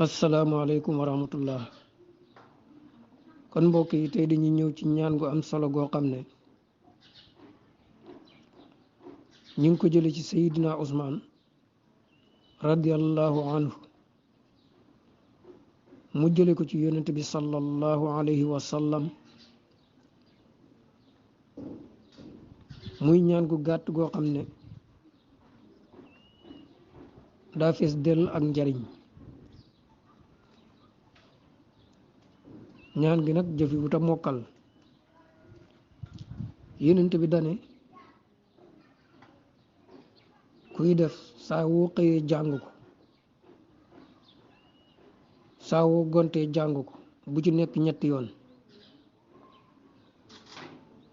asalaamaaleykum wa rahmatullah. kon mbokk yi tey dañuy ñëw ci ñaan gu am solo goo xam ne ñu ngi ko jële ci sayidina Usmaan radiallahu anhu mu jële ko ci yonent bi sallallahu alayhi wa sallam muy ñaan gu gàtt goo xam ne daa fees dell ak njariñ. ñaan gi nag jëfi wuta mokkal. yonent bi dane kuy def saa woo xëyee jàng ko saa woo gontee jàng ko bu ci nekk ñetti yoon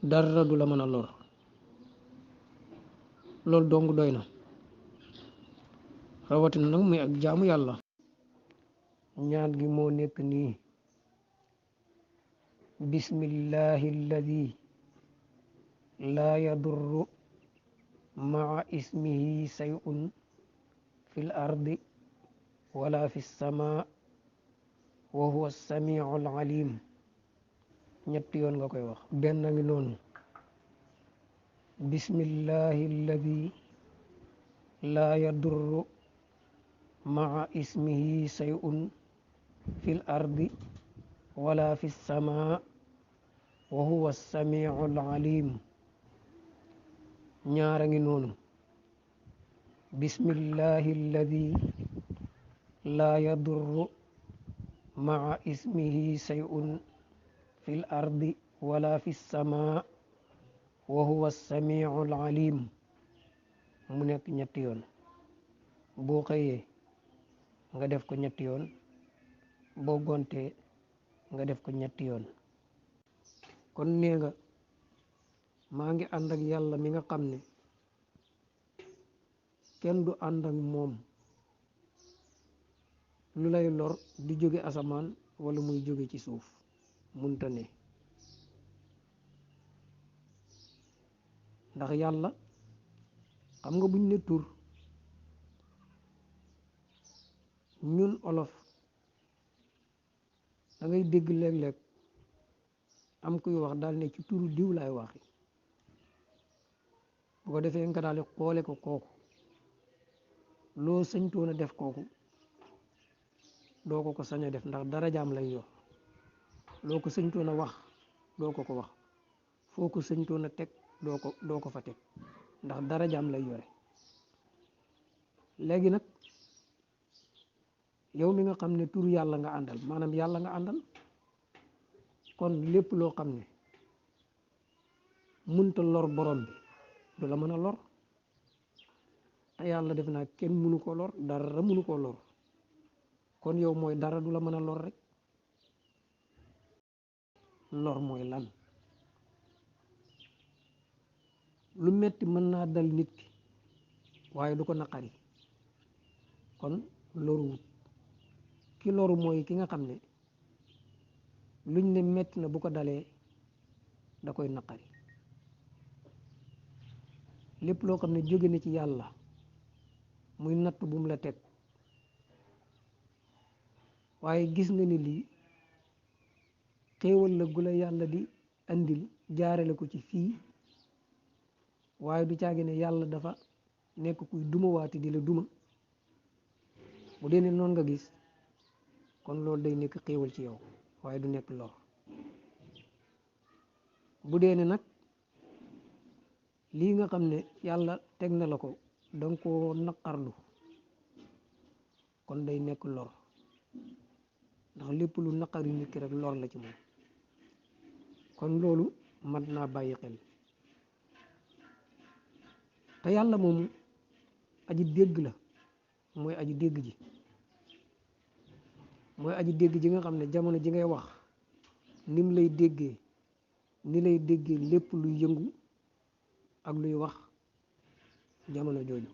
dara du la mën a lor. loolu dong doy na, rawatina nag muy ak jaamu yàlla. ñaan gi moo nekk nii: bismillahi alladi laa yadurru maa ismihi sayun fi l ardi wala fi sama wa huwa samiu alalim. ñetti yoon nga koy wax. benn ngi noonu: bismillahi alladi laa yadurru maa ismihi sayun fi l ardi wala fi sama wa huwa samiu alalim. ñaara ngi noonu: bismillahi alladi laa yadurru maa ismihi sayun fi l ardi wala fi sama wa huwa samiu alalim. mu nekk ñetti yoon. boo xëyee nga def ko ñetti yoon, boo gontee nga def ko ñetti yoon. kon nee nga maa ngi ànd ak yàlla mi nga xam ne kenn du ànd ak moom lu lay lor di jóge asamaan wala muy jóge ci suuf, munta ne. ndax yàlla xam nga buñ ne tur, ñun olof da ngay dégg léeg-léeg am kuy wax daal ne ci turu diw laay waxi. bu ko defee nga daal di xoole ko kooku loo sëñtoon a def kooku doo ko sañ a def ndax darajaam lay yor. loo ko sëñtoon a wax doo ko wax. foo ko sëñtoon a teg doo ko fa teg ndax darajaam lay yore. léegi nag yow mi nga xam ne tur yàlla nga àndal, maanaam yàlla nga àndal, kon lépp loo xam ne munta lor borom bi du la mën a lor. te yàlla def naa kenn mënu ko lor, dara mënu ko lor. kon yow mooy dara du la mën a lor rek. lor mooy lan? lu metti mën naa dal nit ki waaye du ko naqari, kon loruwut. ki loru mooy ki nga xam ne luñ ne metti na bu ko dalee da koy naqari. lépp loo xam ne jóge na ci yàlla muy natt bu mu la teg, waaye gis nga ni lii xéewal la gu la yàlla di andil jaarale ko ci fii, waaye du caagi ne yàlla dafa nekk kuy duma waati di la duma. bu dee ne noonu nga gis, kon loolu day nekk xéewal ci yow waaye du nekk lor. bu dee ne nag lii nga xam ne yàlla teg na la ko danga koo naqarlu, kon day nekk lor, ndax lépp lu naqari nit ki rek lor la ci moom. kon loolu mat naa bàyyi xel. te yàlla moomu aji dégg la, mooy aji dégg ji. mooy aji dégg ji nga xam ne jamono ji ngay wax nim lay déggee, ni lay déggee lépp luy yëngu ak luy wax jamono jooju.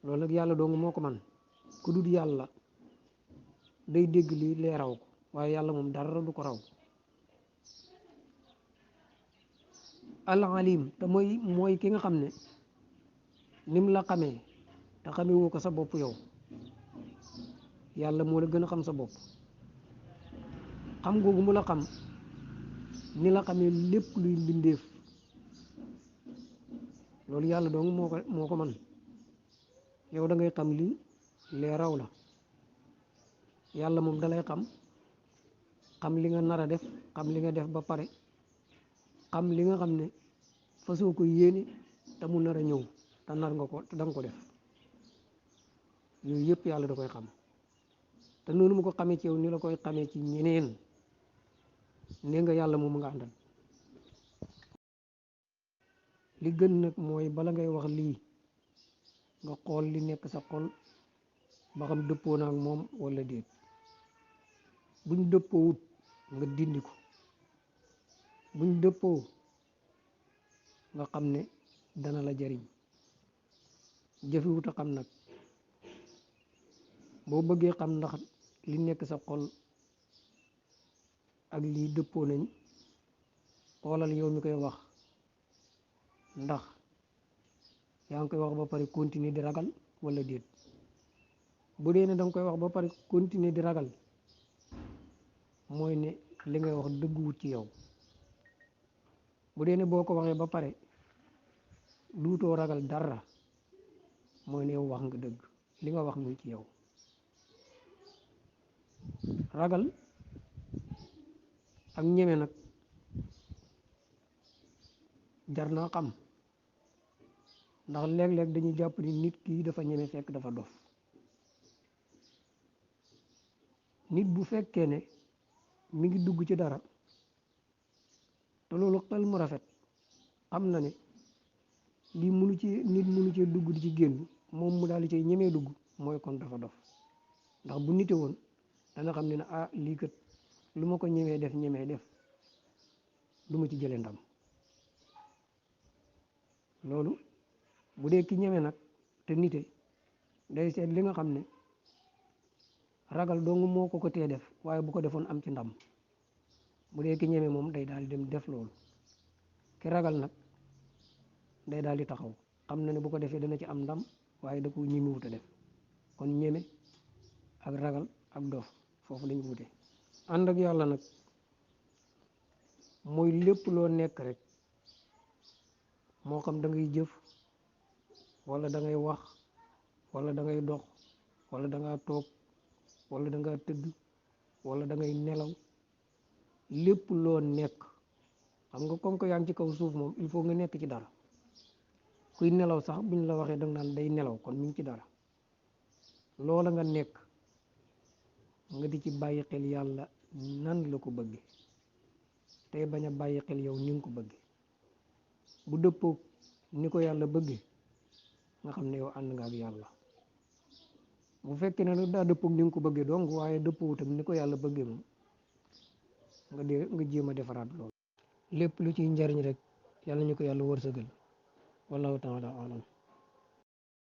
loolu nag yàlla dong moo ko man. ku dul yàlla day dégg lii lee raw ko, waaye yàlla moom dara du ko raw. al alim te mooy ki nga xam ne nim la xamee te xamee woo ko sa bopp yow yàlla moo la gën a xam sa bopp xam googu mu la xam ni la xamee lépp luy mbindeef loolu yàlla dong moo ko man yow da ngay xam lii lee raw la yàlla moom dalay xam li nga nar a def xam li nga def ba pare xam li nga xam ne fasoo ko yéene te mu nar a ñëw te nar nga ko te danga ko def yooyu yëpp yàlla da koy xam te noonu mu ko xamee ci yow ni la koy xamee ci ñeneen ne nga yàlla moom nga àndal li gën nag mooy bala ngay wax lii nga xool li nekk sa xol ba xam dëppoo na ak moom wala déet buñ dëppoo wut nga dindi ko buñ dëppoo nga xam ne dana la jariñ jëfewut a xam nag boo bëggee xam ndax li nekk sa xol ak lii dëppoo nañ xoolal yow mi koy wax ndax yaa ngi koy wax ba pare continuer di ragal wala déet bu dee ne danga koy wax ba pare continuer di ragal mooy ne li ngay wax dëgguwut ci yow bu dee ne boo ko waxee ba pare duutoo ragal dara mooy ne yow wax nga dëgg li nga wax mu ci yow ragal ak ñeme nag jar naa xam ndax léeg-léeg dañuy jàpp ni nit kii dafa ñeme fekk dafa dof nit bu fekkee ne mi ngi dugg ci dara te loolu xel mu rafet xam na ne lii nit mënu ci dugg di ci génn moom mu daal di cay ñemee dugg mooy kon dafa dof ndax bu nite woon dana xam ne ne lii kat lu ma ko ñemee def du ma ci jëlee ndam loolu bu dee ki ñeme nag te nite day seet li nga xam ne ragal dong moo ko tee def waaye bu ko defoon am ci ndam bu dee ki ñeme moom day daal di dem def loolu ki ragal nag day daal di taxaw xam na ne bu ko defee dana ci am ndam waaye da ko ñemewut a def kon ñeme ak ragal ak dof foofu lañ wute ànd ak yàlla nag mooy lépp loo nekk rek moo xam da ngay jëf wala da ngay wax wala da ngay dox wala da ngaa toog wala da ngaa tëdd wala da ngay nelaw lépp loo nekk xam nga comme que yaa ngi ci kaw suuf moom il faut nga nekk ci dara kuy nelaw sax buñ la waxee danga naan day nelaw kon mi ngi ci dara loola nga nekk nga di ci bàyyi xel yàlla nan la ko bëgge tey bañ a bàyyi xel yow ni nga ko bëgge bu dëppoo ni ko yàlla bëgge nga xam ne yow ànd nga ak yàlla bu fekkee ne nag daa dëppoog ni nga ko bëggee donc waaye dëppoo tam ni ko yàlla bëggee moom nga jéem a defaraat loolu lépp lu ciy njariñ rek yàlla ñu ko yàlla wërsëgal wallahu taala alam